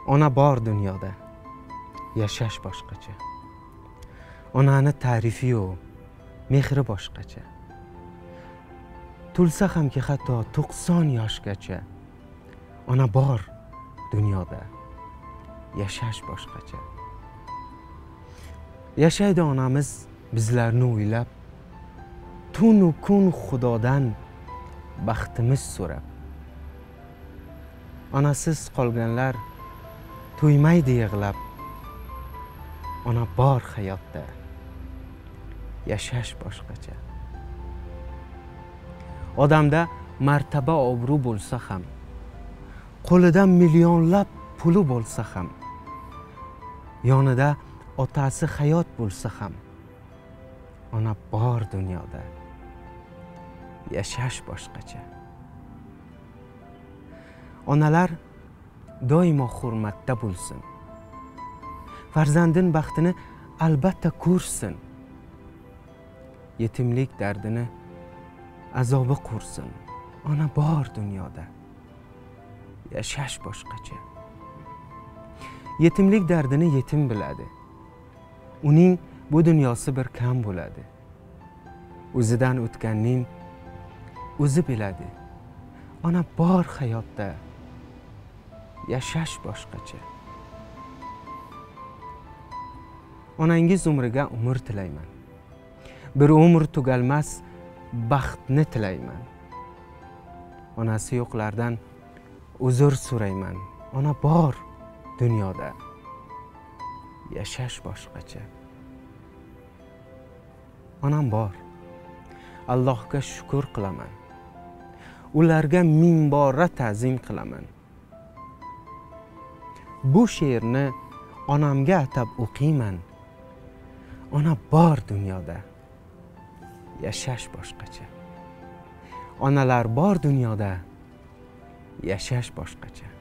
Ona bor dunyoda, yashash boshqacha. Onani ta'rifi yo'q, mehri boshqacha. To'lsa hamki hatto 90 yoshgacha, ona bor dunyoda, yashash boshqacha. Yashaydi onamiz bizlarni o'ylab, tun u kun Xudodan baxtimiz so'rab. Onasiz qolganlar to'ymaydi yig'lab. Ona bor hayotda, yashash boshqacha. Odamda martaba obro' bo'lsa ham, qo'lida millionlab puli bo'lsa ham, yonida otasi hayot bo'lsa ham, ona bor dunyoda, yashash boshqacha. Onalar doimo hurmatda bo'lsin. Farzandin baxtini albatta ko'rsin. Yetimlik dardini azobi qursin. Ona bor dunyoda, yashash boshqacha. Yetimlik dardini yetim biladi. Uning bu dunyosi bir kam bo'ladi. O'zidan o'tganning o'zi biladi. Ona bor hayotda, yashash boshqacha. Onangiz umriga umr tilayman. Bir umr tugalmas baxtni tilayman. Onasi yo'qlardan uzr so'rayman. Ona bor dunyoda, yashash boshqacha. Onam bor. Allohga shukr qilaman. Ularga ming bora ta'zim qilaman. Bu she'rni onamga atab o'qiyman. Ona bor dunyoda, yashash boshqacha. Onalar bor dunyoda, yashash boshqacha.